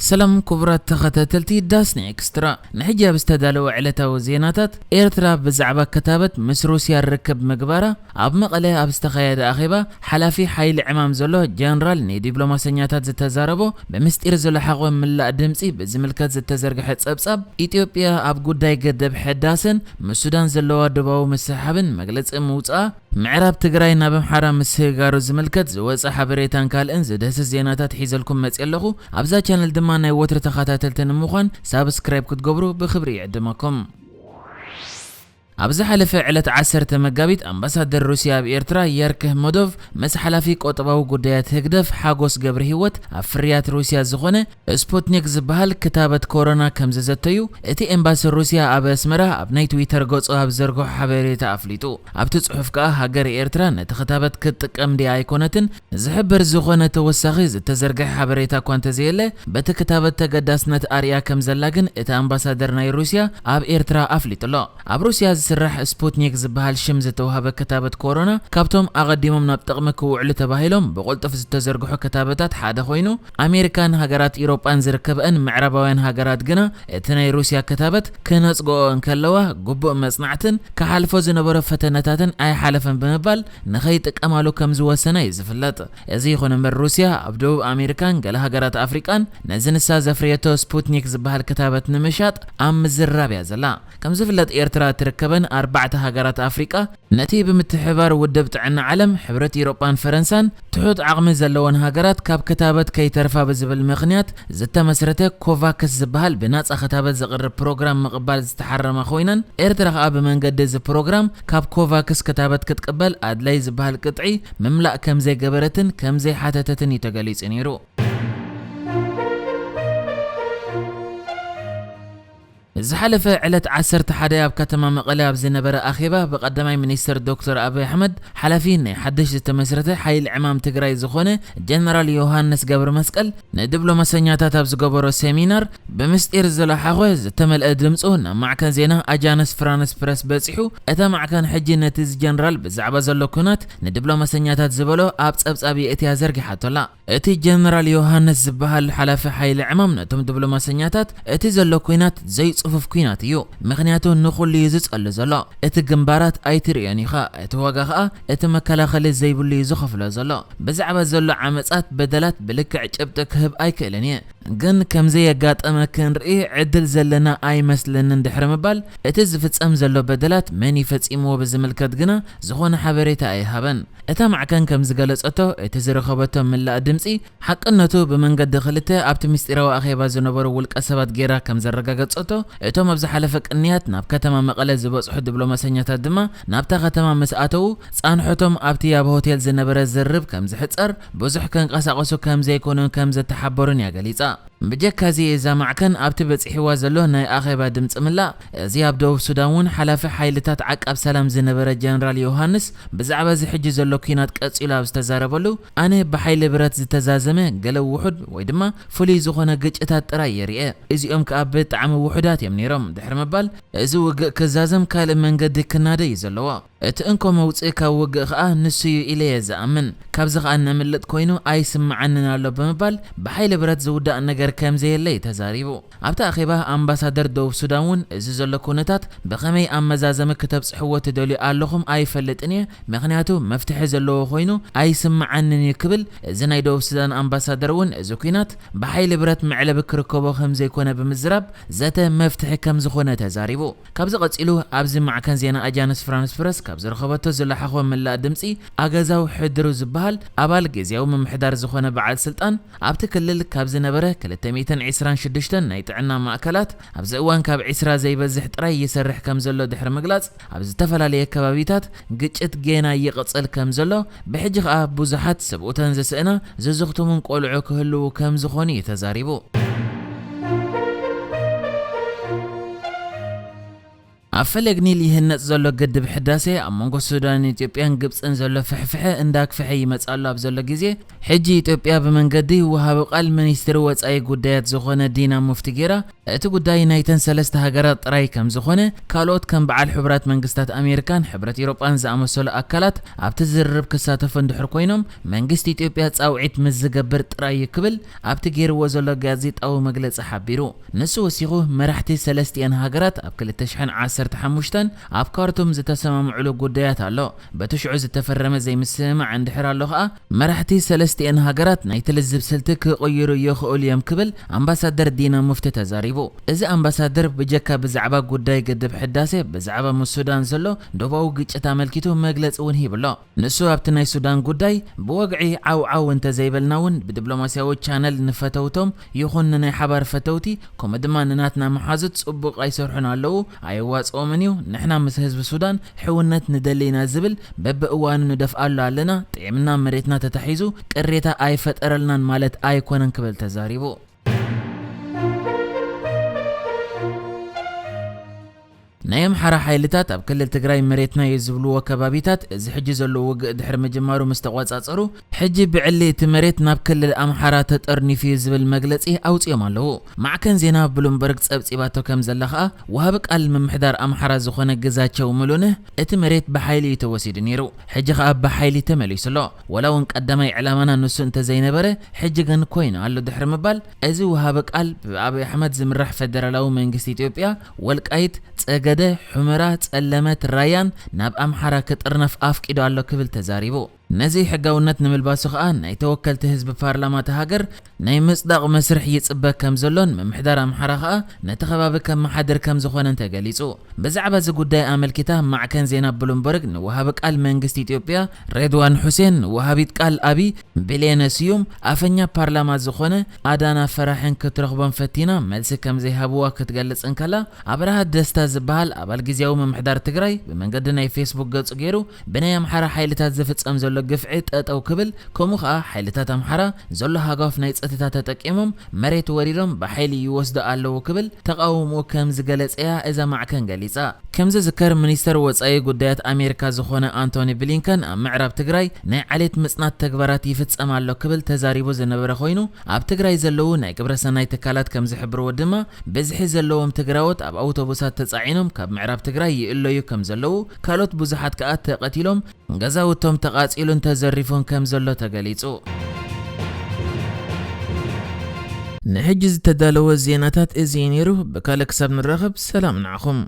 ሰላም ክቡራት ተኸታተልቲ ዳስና ኤክስትራ፣ ንሕጂ ኣብ ዝተዳለወ ዕለታዊ ዜናታት፣ ኤርትራ ብዛዕባ ክታበት ምስ ሩስያ ርክብ ምግባራ፣ ኣብ መቐለ ኣብ ዝተኻየደ ኣኼባ ሓላፊ ሓይሊ ዕማም ዘሎ ጀነራል ንዲፕሎማሰኛታት ዝተዛረቦ፣ ብምስጢር ዝለሓቖ ምላእ ድምጺ ብዝምልከት ዝተዘርግሐ ጸብጻብ፣ ኢትዮጵያ ኣብ ጉዳይ ገደብ ሕዳሰን ምስ ሱዳን ዘለዋ ዶባዊ ምስሕሓብን መግለጺ ምውጻኣ፣ ምዕራብ ትግራይ ናብ ኣምሓራ ምስግጋሩ ዝምልከት ዝወጸ ሓበሬታን ካልእን ዝድህስስ ዜናታት ሒዘልኩም መጽየ ኣለኹ። ኣብዛ ቻነል ድማ ናይ ወትሪ ተኸታተልቲ ንምዃን ሳብስክራይብ ክትገብሩ ብኽብሪ ይዕድመኩም። ኣብ ዝሓለፈ ዕለት ዓሰርተ መጋቢት ኣምባሳደር ሩስያ ኣብ ኤርትራ የርክ ህመዶቭ ምስ ሓላፊ ቆጠባዊ ጉዳያት ህግደፍ ሓጎስ ገብረ ህይወት ኣብ ፍርያት ሩስያ ዝኾነ ስፑትኒክ ዝበሃል ክታበት ኮሮና ከም ዝዘተዩ እቲ ኤምባሲ ሩስያ ኣብ ኣስመራ ኣብ ናይ ትዊተር ገጹ ኣብ ዘርግሖ ሓበሬታ ኣፍሊጡ። ኣብቲ ጽሑፍ ከኣ ሃገር ኤርትራ ነቲ ክታበት ክትጥቀም ድያ ኣይኮነትን ዝሕብር ዝኾነ ተወሳኺ ዝተዘርግሐ ሓበሬታ እኳ እንተዘየለ፣ በቲ ክታበት ተገዳስነት ኣርእያ ከም ዘላ ግን እቲ ኣምባሳደር ናይ ሩስያ ኣብ ኤርትራ ኣፍሊጡ ኣሎ። ኣብ ሩስያ ዝስራሕ ስፑትኒክ ዝበሃል ሽም ዝተዋህበ ክታበት ኮሮና ካብቶም ኣቐዲሞም ናብ ጥቕሚ ክውዕሉ ተባሂሎም ብቕልጡፍ ዝተዘርግሑ ክታበታት ሓደ ኮይኑ፣ ኣሜሪካን ሃገራት ኢሮጳን ዝርከበአን ምዕራባውያን ሃገራት ግና እቲ ናይ ሩስያ ክታበት ክነጽግኦ እንከለዋ ግቡእ መጽናዕትን ክሓልፎ ዝነበሮ ፈተነታትን ኣይሓለፈን ብምባል ንኸይጥቀማሉ ከም ዝወሰና እዩ ዝፍለጥ። እዚ ይኹን እምበር ሩስያ ኣብ ደቡብ ኣሜሪካን ገለ ሃገራት ኣፍሪቃን ነዚ ንሳ ዘፍረየቶ ስፑትኒክ ዝበሃል ክታበት ንምሻጥ ኣብ ምዝራብ እያ ዘላ። ከም ዝፍለጥ ኤርትራ እትርከበን ኣርባዕተ ሃገራት ኣፍሪቃ ነቲ ብምትሕብባር ውድብ ጥዕና ዓለም፣ ሕብረት ኢሮጳን ፈረንሳን ትሑት ዓቕሚ ዘለወን ሃገራት ካብ ክታበት ከይተርፋ ብዝብል ምኽንያት ዝተመስረተ ኮቫክስ ዝበሃል ብናጻ ክታበት ዘቕርብ ፕሮግራም ምቕባል ዝተሓረማ ኮይነን፣ ኤርትራ ከኣ ብመንገዲ እዚ ፕሮግራም ካብ ኮቫክስ ክታበት ክትቅበል ኣድላይ ዝበሃል ቅጥዒ ምምላእ ከም ዘይገበረትን ከም ዘይሓተተትን እዩ ተገሊጹ ነይሩ። ዝሓለፈ ዕለት ዓሰርተ ሓደ ኣብ ከተማ መቐለ ኣብ ዝነበረ ኣኼባ ብቀዳማይ ሚኒስትር ዶክተር ኣብይ ኣሕመድ ሓላፊ ናይ ሓድሽ ዝተመስረተ ሓይሊ ዕማም ትግራይ ዝኾነ ጀነራል ዮሃንስ ገብረ መስቀል ንዲፕሎማሰኛታት ኣብ ዝገበሮ ሴሚናር ብምስጢር ዝለሓኾ ዝተመልአ ድምፁ ናብ ማዕከን ዜና ኣጃንስ ፍራንስ ፕረስ በፂሑ። እታ ማዕከን ሕጂ ነቲ ጀነራል ብዛዕባ ዘሎ ኩናት ንዲፕሎማሰኛታት ዝበሎ ኣብ ፀብፃብ የእትያ ዘርጊሓቶ ኣላ። እቲ ጀነራል ዮሃንስ ዝበሃል ሓላፊ ሓይሊ ዕማም ነቶም ዲፕሎማሰኛታት፣ "እቲ ዘሎ ኲናት ዘይጽፉፍ ኲናት እዩ፣ ምኽንያቱ ንኹሉ እዩ ዝጸሉ ዘሎ። እቲ ግንባራት ኣይትርእዮን ኢኻ፣ እቲ ዋጋ ኸኣ እቲ መከላኸሊ ዘይብሉ እዩ ዝኸፍሎ ዘሎ። ብዛዕባ ዘሎ ዓመጻት፣ በደላት ብልክዕ ጭብጢ ክህብ ኣይክእልን እየ፣ ግን ከም ዘየጋጠመ ክንርኢ ዕድል ዘለና ኣይመስለንን" ድሕሪ ምባል፣ እቲ ዝፍጸም ዘሎ በደላት መን እዩ ፈጺምዎ ብዝምልከት ግና ዝኾነ ሓበሬታ ኣይሃበን። እታ ማዕከን ከም ዝገለጸቶ፣ እቲ ዝረኸበቶ ምላእ ድምጺ ሓቅነቱ ብመንገዲ ክልተ ኣብቲ ምስጢራዊ ኣኼባ ዝነበሩ ውልቀ ሰባት ጌራ ከም ዘረጋገጸቶ፣ እቶም ኣብ ዝሓለፈ ቅንያት ናብ ከተማ መቐለ ዝበጽሑ ዲፕሎማሰኛታት ድማ ናብታ ከተማ ምስ ኣተዉ፣ ጻንሖቶም ኣብቲ ኣብ ሆቴል ዝነበረ ዝርብ ከም ዝሕጸር፣ ብዙሕ ከንቀሳቐሱ ከም ዘይኮኑን ከም ዘተሓበሩን እያ ገሊጻ። ብጀካዚ እዛ ማዕከን ኣብቲ በጺሕዋ ዘሎ ናይ ኣኼባ ድምጺ ምላእ፣ እዚ ኣብ ደቡብ ሱዳን እውን ሓላፊ ሓይልታት ዓቃብ ሰላም ዝነበረ ጀነራል ዮሃንስ ብዛዕባ እዚ ሕጂ ዘሎ ኲናት ቀጺሉ ኣብ ዝተዛረበሉ፣ "ኣነ ብሓይሊ ብረት ዝተዛዘመ ገለ ውሑድ ወይ ድማ ፍሉይ ዝኾነ ግጭታት ጥራይ እየ ርእየ። እዚኦም ከኣ ብጣዕሚ ውሑዳት እዮም ነይሮም" ድሕሪ ምባል፣ "እዚ ውግእ ክዛዘም ካልእ መንገዲ ክናደ እዩ ዘለዎ። እቲ እንኮ መውጽኢ ካብ ውግእ ከኣ ንሱ እዩ ኢለ እየ ዝኣምን። ካብዚ ከኣ ነምልጥ ኮይኑ ኣይስምዓንን ኣሎ" ብምባል ብሓይሊ ብረት ዝውዳእ ነገር ከም ዘየለ እዩ ተዛሪቡ። ኣብቲ ኣኼባ ኣምባሳደር ደቡብ ሱዳን እውን እዚ ዘሎ ኩነታት ብኸመይ ኣመዛዘሚ ክተብጽሕዎ ትደልዩ ኣለኹም ኣይፈልጥን እየ፣ ምኽንያቱ መፍትሒ ዘለዎ ኮይኑ ኣይስምዓንን እዩ ክብል፣ እዚ ናይ ደቡብ ሱዳን ኣምባሳደር እውን እዚ ኲናት ብሓይሊ ብረት መዕለቢ ክርከቦ ከም ዘይኮነ ብምዝራብ፣ ዘተ መፍትሒ ከም ዝኾነ ተዛሪቡ። ካብዚ ቀጺሉ ኣብዚ ማዕከን ዜና ኣጃንስ ፍራንስ ፕረስ ካብ ዝረኸበቶ ዝለሓኾ ምላእ ድምጺ ኣገዛው ሕድሩ ዝበሃል ኣባል ግዝያዊ ምምሕዳር ዝኾነ በዓል ስልጣን ኣብቲ ክልል ካብ ዝነበረ ክልተ ሚእትን ዕስራን ሽዱሽተን ናይ ጥዕና ማእከላት ኣብዚ እዋን ካብ ዕስራ ዘይበዝሕ ጥራይ ይሰርሕ ከም ዘሎ ድሕሪ ምግላጽ ኣብ ዝተፈላለየ ከባቢታት ግጭት ጌና ይቕጽል ከም ዘሎ ብሕጂ ኸኣ ብዙሓት ሰብኡተን ዝስእና ዝዝኽትሙን ቆልዑ ክህልዉ ከም ዝኾኑ እዩ ተዛሪቡ። ኣብ ፈለግ ኒል ይህነጽ ዘሎ ግድብ ሕዳሴ ኣብ መንጎ ሱዳንን ኢትዮጵያን ግብጽን ዘሎ ፍሕፍሐ እንዳክፍሐ ይመጽእ ኣሎ ኣብ ዘሎ ግዜ፣ ሕጂ ኢትዮጵያ ብመንገዲ ወሃቢ ቃል ሚኒስትሪ ወጻኢ ጉዳያት ዝኾነ ዲና ሙፍቲ ጌራ፣ እቲ ጉዳይ ናይተን ሰለስተ ሃገራት ጥራይ ከም ዝኾነ፣ ካልኦት ከም በዓል ሕቡራት መንግስታት ኣሜሪካን ሕብረት ኤውሮጳን ዝኣመሰሉ ኣካላት ኣብቲ ዝርርብ ክሳተፉ እንድሕር ኮይኖም፣ መንግስቲ ኢትዮጵያ ጻውዒት ምስ ዝገብር ጥራይ እዩ ክብል ኣብቲ ገይርዎ ዘሎ ጋዜጣዊ መግለጺ ሓቢሩ። ንሱ ወሲኹ፣ መራሕቲ ሰለስቲኣን ሃገራት ኣብ ክልተ ሽሕን ዓሰርተ ሓሙሽተን ኣብ ካርቱም ዝተሰማምዕሉ ጉዳያት ኣሎ። በቲ ሽዑ ዝተፈረመ ዘይምስምማዕ እንድሕር ኣሎ ኸኣ፣ መራሕቲ ሰለስቲኣን ሃገራት ናይቲ ልዝብ ስልቲ ክቕይሩ ይኽእሉ እዮም ክብል ኣምባሳደር ዲና ሙፍቲ ተዛሪቡ። እዚ ኣምባሳደር ብጀካ ብዛዕባ ጉዳይ ግድብ ሕዳሴ፣ ብዛዕባ ምስ ሱዳን ዘሎ ዶባዊ ግጭት ኣመልኪቱ መግለጺ እውን ሂብሎ። ንሱ ኣብቲ ናይ ሱዳን ጉዳይ ብወግዒ ዓው ዓው እንተዘይበልና እውን ብዲፕሎማስያዊ ቻነል ንፈተውቶም ይኹን ንናይ ሓባር ፈተውቲ ከምኡ ድማ ንናትና መሓዙት ጽቡቕ ኣይሰርሑን ኣለዉ፣ ኣየዋጽኦምን እዩ። ንሕና ምስ ህዝቢ ሱዳን ሕውነት ንደሊ ኢና ዝብል በብእዋኑ ንደፍኣሉ ኣለና። ጥዒምና መሬትና ተታሒዙ ቅሬታ ኣይፈጠረልናን ማለት ኣይኮነን ክብል ተዛሪቡ። ናይ ኣምሓራ ሓይልታት ኣብ ክልል ትግራይ መሬትና እዩ ዝብልዎ ከባቢታት እዚ ሕጂ ዘሎ ውግእ ድሕሪ ምጅማሩ ምስ ተቆጻጸሩ፣ ሕጂ ብዕሊ እቲ መሬት ናብ ክልል ኣምሓራ ተጠርኒፉ እዩ ዝብል መግለጺ ኣውጺኦም ኣለዉ። ማዕከን ዜና ብሉምበርግ ጸብጺባቶ ከም ዘላ ኸኣ፣ ወሃቢ ቃል ምምሕዳር ኣምሓራ ዝኾነ ግዛቸው ሙሉነህ፣ እቲ መሬት ብሓይሊ እዩ ተወሲዱ ነይሩ፣ ሕጂ ኸኣ ብሓይሊ ተመሊሱ ኣሎ። ወላ እውን ቀዳማይ ዕላማና ንሱ እንተዘይነበረ፣ ሕጂ ግን ኮይኑ ኣሎ ድሕሪ ምባል፣ እዚ ወሃቢ ቃል ብኣብይ ኣሕመድ ዝምራሕ ፈደራላዊ መንግስቲ ኢትዮጵያ፣ ወልቃይት፣ ጸገደ፣ ሑመራ፣ ጸለመት፣ ራያን ናብ ኣምሓራ ክጥርነፍ ኣፍቂዱ ኣሎ ክብል ተዛሪቡ። ነዚ ሕጋውነት ንምልባሱ ኸኣ ናይ ተወከልቲ ህዝቢ ፓርላማ እታ ሃገር ናይ ምጽዳቕ መስርሕ ይጽበ ከም ዘሎን ምምሕዳር ኣምሓራ ኸኣ ነቲ ከባቢ ከመሓድር ከም ዝኾነን ተገሊጹ። ብዛዕባ እዚ ጉዳይ ኣመልኪታ ማዕከን ዜና ብሉምበርግ ንወሃቢ ቃል መንግስቲ ኢትዮጵያ ሬድዋን ሑሴን፣ ንወሃቢት ቃል ኣቢ ብሌነ ስዩም፣ ኣፈኛ ፓርላማ ዝኾነ ኣዳና ፈራሕን ክትረኽቦም ፈቲና መልሲ ከም ዘይሃብዋ ክትገልጽ እንከላ፣ ኣብርሃ ደስታ ዝበሃል ኣባል ግዝያዊ ምምሕዳር ትግራይ ብመንገዲ ናይ ፌስቡክ ገጹ ገይሩ ብናይ ኣምሓራ ሓይልታት ዝፍጸም ዘሎ ግፍዒ ጠጠው ክብል፣ ከምኡ ኸኣ ሓይልታት ኣምሓራ ዘሎ ሃጓፍ ናይ ጸጥታ ተጠቂሞም መሬት ወሪሮም ብሓይሊ ይወስዱ ኣለዉ ክብል ተቓውሞኡ ከም ዝገለጸ እያ እዛ ማዕከን ገሊጻ። ከም ዝዝከር፣ ሚኒስተር ወጻኢ ጉዳያት ኣሜሪካ ዝኾነ ኣንቶኒ ብሊንከን ኣብ ምዕራብ ትግራይ ናይ ዓሌት ምጽናት ተግባራት ይፍጸም ኣሎ ክብል ተዛሪቡ ዝነበረ ኮይኑ፣ ኣብ ትግራይ ዘለዉ ናይ ግብረሰናይ ትካላት ከም ዝሕብርዎ ድማ፣ ብዝሒ ዘለዎም ትግራዎት ኣብ ኣውቶቡሳት ተጻዒኖም ካብ ምዕራብ ትግራይ ይእለዩ ከም ዘለዉ፣ ካልኦት ብዙሓት ከኣ ተቐቲሎም፣ ገዛውቶም ተቓጺሉን ተዘሪፉን ከም ዘሎ ተገሊጹ። ንሕጂ ዝተዳለወ ዜናታት እዚ እዩ ነይሩ። ብካልእ ክሳብ ንራኸብ፣ ሰላም ንዓኹም።